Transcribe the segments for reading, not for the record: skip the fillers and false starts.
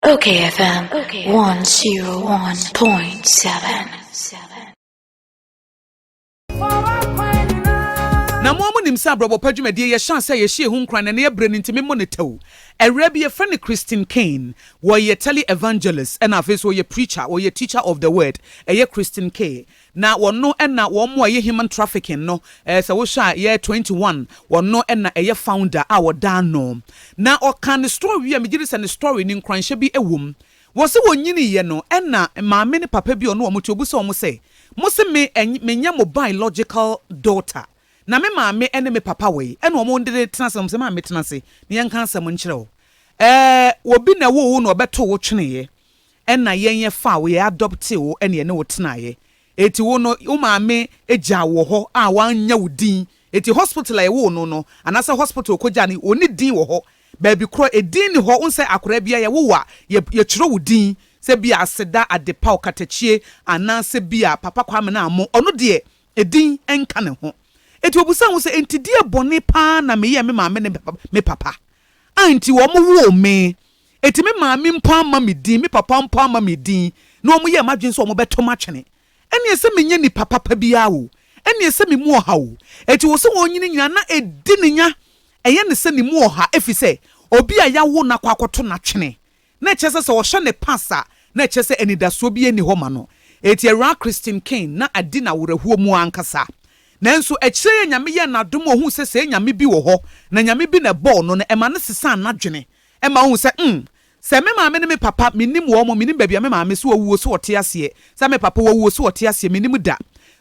Okay FM 101.7. Na mo a monim sɛ abrabɔ pa dwumadie yɛhyɛ ase a yɛhyɛ ho nkuran na ɛnɛ yɛbrɛ no nti memmɔ no tɛw. Awuraa bi yɛfrɛ no Christine Caine, wɔyɛ tele evangelist ɛna afei nso ɔyɛ preacher, ɔyɛ teacher of the word, ɛyɛ Christine Kay. Na wɔno na wɔn a ɛyɛ human trafficking no sɛ wohwɛ a yɛ 21 wɔno na ɛyɛ founder a wɔda ano. Na ɔka ne story wie a megye di sɛ ne story no nkuranhyɛ bi wɔ mu. Wɔse wɔnyiniiɛ no ɛna maame ne papa bi a ɔne wɔn te ɔbisa wɔn sɛ, mose me menyɛ mo biological daughter na me maame ne me papa wɔ yi? Ɛna wɔn de no tena ase, wɔn sɛ maame tena ase na yɛnka asɛm nkyerɛ wo. Ɛɛ obi na ɛwoo wo na ɔbɛtoo wo tweneeɛ ɛna yɛn yɛfaa wo, yɛ adoptee wo ɛna yɛne wo tenaeɛ. Enti wo no, wo maame gyaa wo wɔ hɔ a wannya wo din. Enti hospital a yɛwoo no no, anaasɛ hospital a ɔkɔgyaa no, ɔnni din wɔ hɔ. Baabi korɔ, edin nni hɔ. Wohu sɛ akwadaa biara, yɛwo wo a, yɛ, yɛtwerɛ wo din. Sɛ bi a Aseda, Adepa, Ɔkatakyie, anaasɛ bi a Papa Kwame Namo, ɔno deɛ, edin nka ne ho. Enti ɔbisaa ho sɛ, Enti deɛ bɔne pa ara na meyɛɛ me maame ne me papa a enti wɔwoo me? Enti me maame mpo amma me din, me papa mpo amma me din, na wɔyɛɛ m'adwene sɛ wɔbɛto me atwene. Ɛnneɛ sɛ menyɛ nipa papa biara o, ɛnneɛ sɛ me mu ɔha o. Enti wɔ sɛ ɔrenyini nyinaa na ɛdi no nya, ɛyɛ no sɛ ne mu ɔha efisɛ obi a yɛawo no akɔ akɔto no atwene, na ɛkyerɛ sɛ sɛ ɔhyɛ ne pass a, na ɛkyerɛ sɛ anidasoɔ biara nni hɔ ma no. Enti Awuraa Christine King na adi no awerɛhoɔ mu ankasa. Nanso akyire yi a Nyame yɛɛ no adom a ɔhuu sɛ sɛɛ Nyame bi wɔ hɔ, na Nyame bi na ɛbɔɔ no no, ɛma no sesaa n'adwene. Ɛma ɔhuu sɛ, mm, sɛ me maame ne me papa, mennim wɔn, mennim baabi a me maame, sɛ wawuo, sɛ ɔte aseɛ, sɛ me papa wawuo, sɛ ɔte aseɛ, mennim da.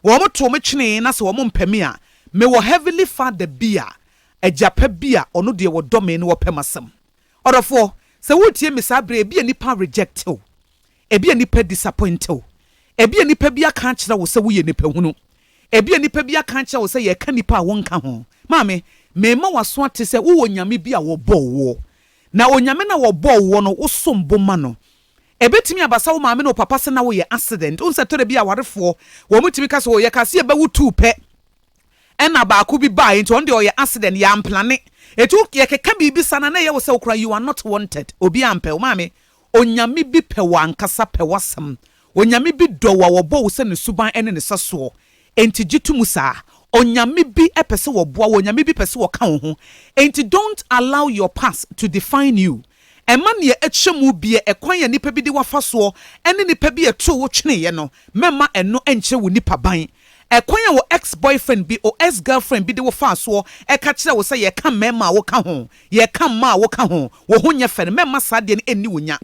Wɔn too me twenee na sɛ wɔn mpɛ me a, mewɔ Heavenly Father bi a, Agya pa bi a ɔno deɛ ɔdɔ me na ɔpɛ m'asɛm. Ɔdɔfoɔ, sɛ woretie me saa berɛ yi, ebia nnipa reject wo, ebia nnipa disappoint wo, ebia nnipa bi aka akyerɛ wo sɛ woyɛ nipahunu, ebia nnipa bi aka akyerɛ wo sɛ yɛka nnipa a wonka ho. Maame, merema w'aso ate sɛ wowɔ Nyame bi a ɔbɔɔ woɔ, na Onyame no a ɔbɔɔ woɔ no, wosom bo ma no. Ɛbɛtumi aba sɛ wo maame ne wo papa sɛ na woyɛ accident. Wohu sɛ ɛtɔ da bi a awarefoɔ, wɔtumi ka sɛ, oh, yɛkaa sɛ yɛbɛwo tuu pɛ, Ɛna baako bi baeɛ nti ɔno deɛ ɔyɛ accident yɛamplane Enti wo yɛkeka biribi saa no a na ɛyɛ wo sɛ wo koraa you are not wanted obiara mpɛ wo Maame Onyame bi pɛ wo ankasa pɛ w'asɛm Onyame bi dɔ wo a wɔbɔ wo sɛ ne suban ne ne sɛsoɔ Enti gye to mu saa Onyame bi pɛ sɛ wɔboa wo Onyame bi pɛ sɛ wɔka wo ho Enti don't allow your past to define you Ɛmma nea atwa mu bia ɛkwan a nnipa bi de wo afa soɔ ne nnipa bi a ɛtoo wo tweneeɛ no mɛmma ɛno nkyerɛ wo nipaban Ɛkwan a wo ex-boyfriend bi, wo ex-girlfriend bi de wo faa soɔ ka kyerɛɛ wo sɛ yɛka mmarima a woka ho, yɛka mmaa a woka ho, wo ho nyɛ fɛ no, mɛmma saa adeɛ no nni wo nya.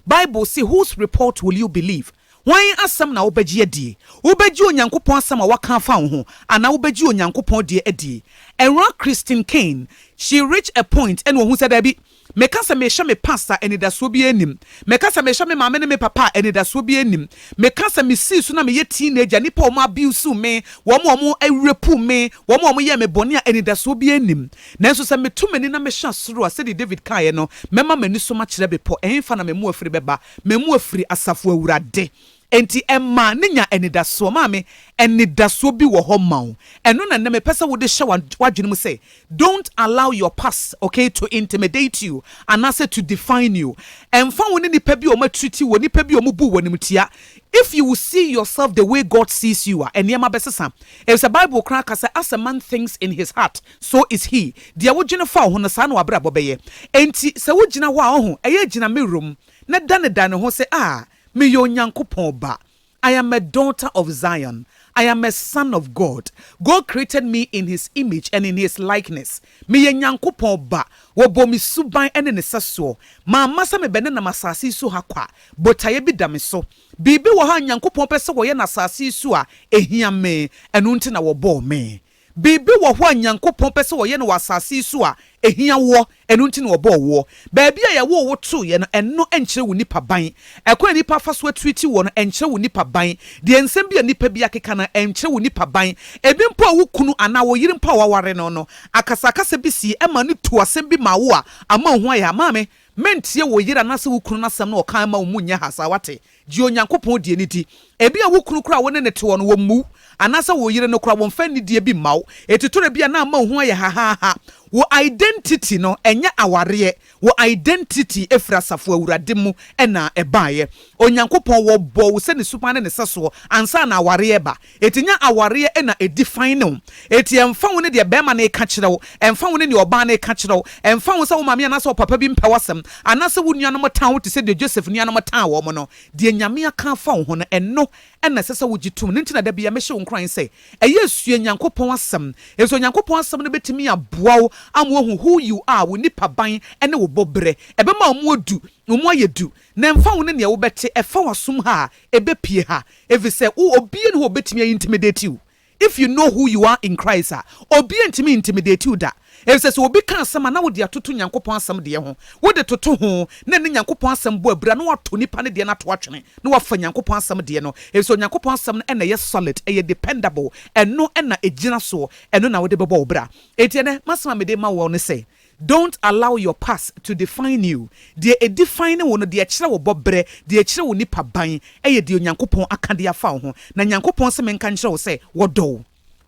Bible se, Whose report will you believe? Hwan asɛm na wobɛgye adie? Wobɛgye Onyankopɔn asɛm a waka afa wo ho anaa wobɛgye Onyankopɔn deɛ adie? Awuraa Christine Caine, she reached a point ɛna ɔhuu sɛ daabi, Meka sɛ mehyɛ me past a anidasoɔ biara nnim. Meka sɛ mehyɛ me maame ne me papa a anidasoɔ biara nnim. Meka sɛ mesii so na meyɛ teenager, nnipa a wɔn abuse me, wɔn a wɔn rape me, wɔn a wɔyɛɛ me bɔne a anidasoɔ biara nnim. Nanso sɛ meto m'ani na mehwɛ soro a, sɛdeɛ David kaeɛ no, mɛma m'ani so makyerɛ bepɔ, ɛhefa na me mmoa firi bɛba? Me mmoa firi Asafo Awurade. Enti ɛma no nya anidasoɔ. Maame, anidasoɔ bi wɔ hɔ ma wo. Ɛno na nnɛ mepɛ sɛ wode hyɛ w'adwene mu sɛ, don't allow your past, okay, to intimidate you anaasɛ to define you. Ɛmfa wo ne nnipa bi a wɔatreat wo, nnipa bi a wɔbu wo animtia. If you will see yourself the way God sees you a, nneɛma bɛsesa. Efisɛ Bible koraa ka sɛ, as a man thinks in his heart, so is he. Deɛ wodwene fa wo ho no, saa na w'abrabɔ bɛyɛ. Enti sɛ wogyina hɔ a, ɔho, ɛyɛ gyina mirror mu na danedane ho sɛ, ah, Meyɛ Onyankopɔn ba. I am a daughter of Zion. I am a son of God. God created me in his image and in his likeness. Meyɛ Nyankopɔn ba. Wɔbɔɔ me suban ne ne sɛsoɔ. Mamma sɛ mebɛnenam asase yi so ha kwa. Botaeɛ bi da me so. Biribi wɔ hɔ a Nyankopɔn pɛ sɛ wɔyɛ no asase yi so a ɛhia me. Ɛno nti na wɔbɔɔ me. Biribi wɔ hɔ a Nyankopɔn pɛ sɛ ɔyɛ no wɔ asase yi so a ehia woɔ, ɛno nti na ɔbɔɔ woɔ. Baabi a yɛwoo wo toeɛ no, ɛno nkyerɛ wo nipaban. Ɛkwan a nnipa fa so atreati woɔ no, ɛnkyerɛ wo nipaban. Deɛ nsɛm bi a nnipa bi akeka no, ɛnkyerɛ wo nipaban. Ebi mpo a wo kunu anaa wo yere mpo a woaware no no, akasakasa bi sii ɛma no tuu asɛm bi maa wo a ama wo ho ayɛ ha. Maame, mɛntie wo yere anaasɛ wo kunu no asɛm no ɔka mma wo mu nyɛ ha saa, woate? Gye Onyankopɔn die no di. Ebia wo kunu koraa a wo ne no te hɔ no, wɔmmu wo, anaasɛ wo yere no koraa, wɔmfa anidie bi mma wo. Enti tɔ da bi a na ama wo ho ayɛ hahaaha. Wo identity no, ɛnyɛ awareɛ. Wo identity firi Asafo Awurade mu na ɛbaeɛ. Onyankopɔn, wɔbɔɔ wo sɛ Ne suban ne Ne sɛsoɔ ansa na awareɛ reba. Enti nyɛ awareɛ na ɛdefine wo. Enti ɛmfa ho ne deɛ barima no reka kyerɛ wo, ɛmfa ho ne deɛ ɔbaa no reka kyerɛ wo, ɛmfa ho sɛ wo maame anaasɛ wo papa bi mpɛ w'asɛm, anaasɛ wo nuanom tan wo te sɛ deɛ Joseph nuanom tan wɔn no, deɛ Nyame aka afa wo ho no, ɛno na ɛsɛ sɛ wogye tom. Ɛno nti na da biara mehyɛ wo nkuran sɛ, ɛyɛ sua Nyankopɔn Asɛm, efisɛ Onyankopɔn Asɛm no betumi aboa wo ama woahu who you are, wo nipaban ne wo bɔberɛ. Ɛbɛma wo mu adu, wo mu ayɛ du, na ɛmfa ho ne nea wobɛte, ɛfa w'asom ha a, ɛbɛpue ha, efisɛ wo, obiara nni hɔ a obetumi a intimidate wo. If you know who you are in Christ a, obiara ntumi intimidate wo da. Efisɛ sɛ obi ka asɛm a na wode atoto Nyankopɔn asɛm deɛ ho, wode toto ho na ɛne Nyankopɔn asɛm bɔ abira na woato nipa no deɛ no ato atwene na woafa Nyankopɔn asɛm deɛ no, efisɛ Onyankopɔn asɛm no na ɛyɛ solid, ɛyɛ dependable, ɛno na ɛgyina soɔ, ɛno na wode bɛbɔ wo bra. Enti ɛnnɛ, m'asɛm a mede rema woɔ ne sɛ, Don't allow your past to define you. Deɛ ɛdefine wo no, deɛ ɛkyerɛ wo bɔberɛ, deɛ ɛkyerɛ wo nipa ban, ɛyɛ deɛ Onyankopɔn aka de afa wo ho. Na Nyankopɔn se menka nkyerɛ wo sɛ, wɔdɔ wo.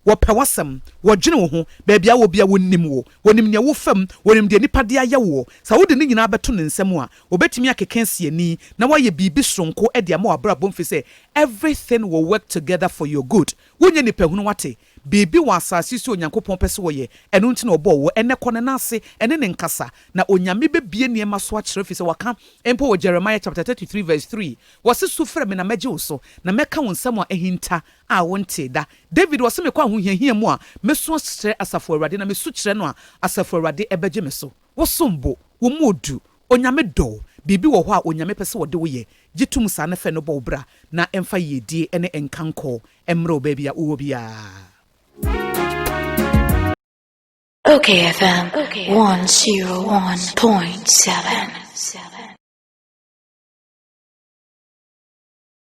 Wɔpɛ w'asɛm. Wɔdwene wo ho. Baabi a wowɔ biara, wɔnim wo. Wɔnim nea wofa mu. Wɔnim deɛ nnipa de ayɛ woɔ. Sɛ wode ne nyinaa bɛto Ne nsam a, Wɔbɛtumi akeka asi ani na wɔayɛ biribi soronko de ama w'abrabɔ mfiri sɛ everything will work together for your good. Wonyɛ nipahunu, woate? Biribi wɔ asase so a Onyankopɔn pɛ sɛ wɔyɛ, ɛno nti na ɔbɔɔ wo. Ɛnnɛ kɔ ne nan ase ne no nkasa, na Onyame bɛbue nneɛma so akyerɛ wo, ɛfiri sɛ waka mpo wɔ Jeremiah chapter 33 verse 3, wɔse, Su frɛ me na mɛgye wo so, na mɛka wo nsɛm a ahinta a wontee da. David, ɔse, Mekɔ ahohiahia mu a, mɛsu akyerɛ Asafo Awurade, na mesu kyerɛ no a, Asafo Awurade bɛgye me so. Wo som bo, wo mu odu, Onyame dɔ wo. Biribi wɔ hɔ a Onyame pɛ sɛ ɔde wo yɛ. Gye tom saa na fɛ no bɔ wo bra, na ɛmfa yiedie ne nkankɔ mmrɛ wo baabi a wowɔ biara. Okay FM 101.7.